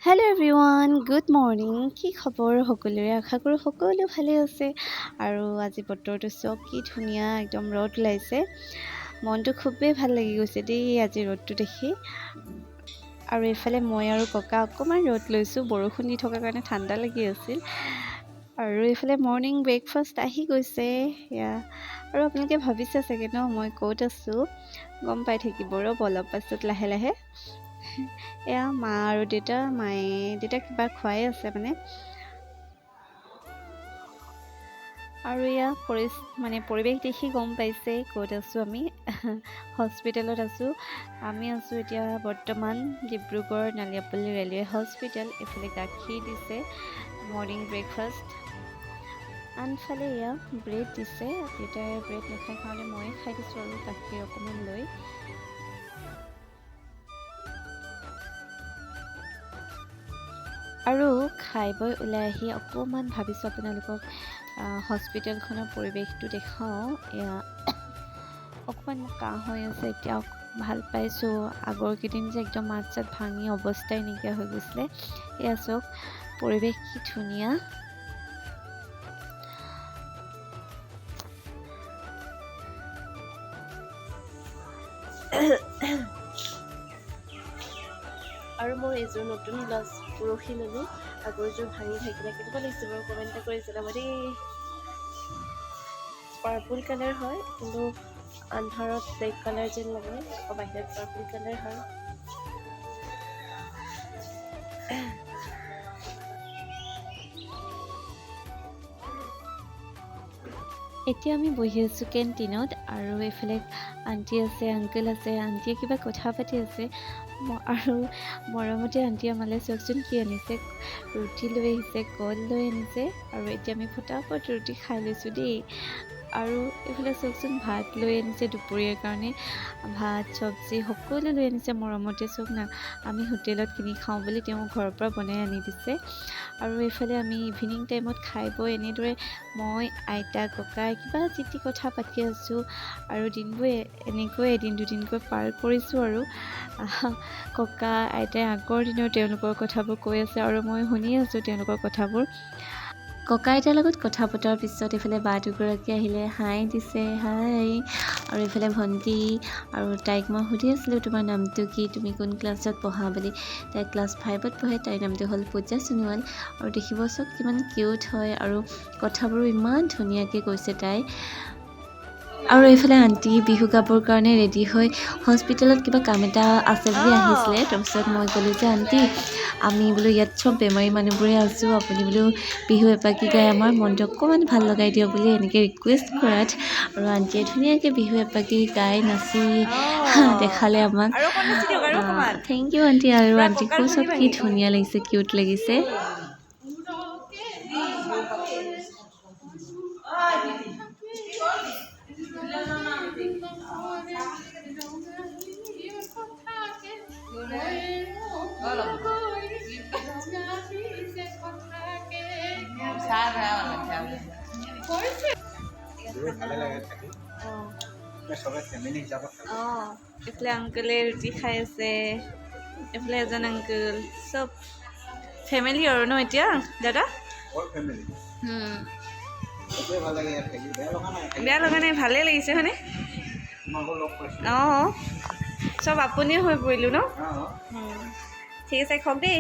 Hello' everyone, good morning. কি খবৰ সকলোৰে? আশা কৰোঁ সকলো ভালে আছে। আৰু আজি বতৰটো চাওক কি ধুনীয়া, একদম ৰ'দ ওলাইছে। মনটো খুবেই ভাল লাগি গৈছে দেই আজি ৰ'দটো দেখি। আৰু এইফালে মই আৰু ককা অকণমান ৰ'দ লৈছোঁ, বৰষুণ দি থকাৰ কাৰণে ঠাণ্ডা লাগি আছিল। আৰু এইফালে মৰ্ণিং ব্ৰেকফাষ্ট আহি গৈছে এয়া। আৰু আপোনালোকে ভাবিছে চাগে ন মই ক'ত আছোঁ, গম পাই থাকিব ৰ'ব অলপ পাছত লাহে লাহে। এয়া মা আৰু দেউতা, মায়ে দেউতাক কিবা খুৱাই আছে মানে। আৰু এয়া মানে পৰিৱেশ দেখি গম পাইছে ক'ত আছোঁ আমি, হস্পিটেলত আছোঁ। আমি আছোঁ এতিয়া বৰ্তমান ডিব্ৰুগড় নালিয়াপল্লী ৰেলৱে হস্পিটেল। এইফালে গাখীৰ দিছে মৰ্ণিং ব্ৰেকফাষ্ট, আনফালে এয়া ব্ৰেড দিছে। দেউতাই ব্ৰেড নাখায় কাৰণে ময়ে খাই দিছোঁ আৰু গাখীৰ অকণমান লৈ। আৰু খাই বৈ ওলাই আহি অকণমান ভাবিছোঁ আপোনালোকক হস্পিটেলখনৰ পৰিৱেশটো দেখাওঁ। এয়া অকণমান মোৰ কাহ হৈ আছে, এতিয়া ভাল পাইছোঁ। আগৰ কেইদিন যে একদম মাত চাত ভাঙি অৱস্থাই নাইকিয়া হৈ গৈছিলে। এয়া চাওক পৰিৱেশ কি ধুনীয়া। আৰু মই এইযোৰ নতুন ব্লাউজ পৰহি ল'লোঁ, আগৰযোৰ ভাঙি থাকিলে। কেনেকুৱা লাগিছে বাৰু কমেণ্ট এটা কৰি জনাব দেই। পাৰ্পল কালাৰ হয়, কিন্তু আন্ধাৰত ব্লেক কালাৰ যেন লাগে, আকৌ বাহিৰত পাৰ্পল কালাৰ হয়। এতিয়া আমি বহি আছোঁ কেণ্টিনত আৰু এইফালে আণ্টি আছে, আংকেল আছে। আণ্টিয়ে কিবা কথা পাতি আছে আৰু মৰমতে আণ্টিয়ে আমালৈ চাওকচোন কি আনিছে, ৰুটি লৈ আহিছে, কল লৈ আনিছে। আৰু এতিয়া আমি ফটাফট ৰুটি খাই লৈছোঁ দেই। আৰু এইফালে চাওকচোন ভাত লৈ আনিছে দুপৰীয়াৰ কাৰণে, ভাত চব্জি সকলো লৈ আনিছে মৰমতে। চাওক না, আমি হোটেলত কিনি খাওঁ বুলি তেওঁ ঘৰৰ পৰা বনাই আনি দিছে। আৰু এইফালে আমি ইভিনিং টাইমত খাই বৈ এনেদৰে মই, আইতা, ককাই কিবা যি টি কথা পাতি আছোঁ। আৰু দিনবোৰ এনেকৈ এদিন দুদিনকৈ পাৰ কৰিছোঁ। আৰু ককা আইতাই আগৰ দিনৰ তেওঁলোকৰ কথাবোৰ কৈ আছে আৰু মই শুনি আছোঁ তেওঁলোকৰ কথাবোৰ। ককা আইতাৰ লগত কথা পতাৰ পিছত এইফালে বা দুগৰাকী আহিলে, হাই দিছে, হাই। আৰু এইফালে ভণ্টি, আৰু তাইক মই সুধি আছিলোঁ তোমাৰ নামটো কি, তুমি কোন ক্লাছত পঢ়া বুলি। তাই ক্লাছ 5ত পঢ়ে, তাইৰ নামটো হ'ল পূজা সোণোৱাল। আৰু দেখিব চাওক কিমান কিউট হয় আৰু কথাবোৰো ইমান ধুনীয়াকৈ কৈছে তাই। আৰু এইফালে আণ্টি বিহু গাবৰ কাৰণে ৰেডি হৈ হস্পিটেলত কিবা কাম এটা আছে বুলি আহিছিলে। তাৰপিছত মই ক'লোঁ যে আণ্টি আমি বোলো ইয়াত চব বেমাৰী মানুহবোৰে আছোঁ, আপুনি বোলো বিহু এপাকি গাই আমাৰ মনটো অকণমান ভাল লগাই দিয়ক বুলি এনেকৈ ৰিকুৱেষ্ট কৰাত আৰু আণ্টিয়ে ধুনীয়াকৈ বিহু এপাকি গাই নাচি দেখালে আমাক। Thank U aunty. আৰু আণ্টিকো চব কি ধুনীয়া লাগিছে, কিউট লাগিছে। এইফালে আংকলে ৰুটি খাই আছে, এইফালে এজন আংকল, চব ফেমিলি আৰু ন এতিয়া দাদা? বেয়া লগা নাই, ভালেই লাগিছে হয়নে? অঁ, চব আপুনিও হৈ পৰিলোঁ ন? ঠিক আছে, খাওক দেই।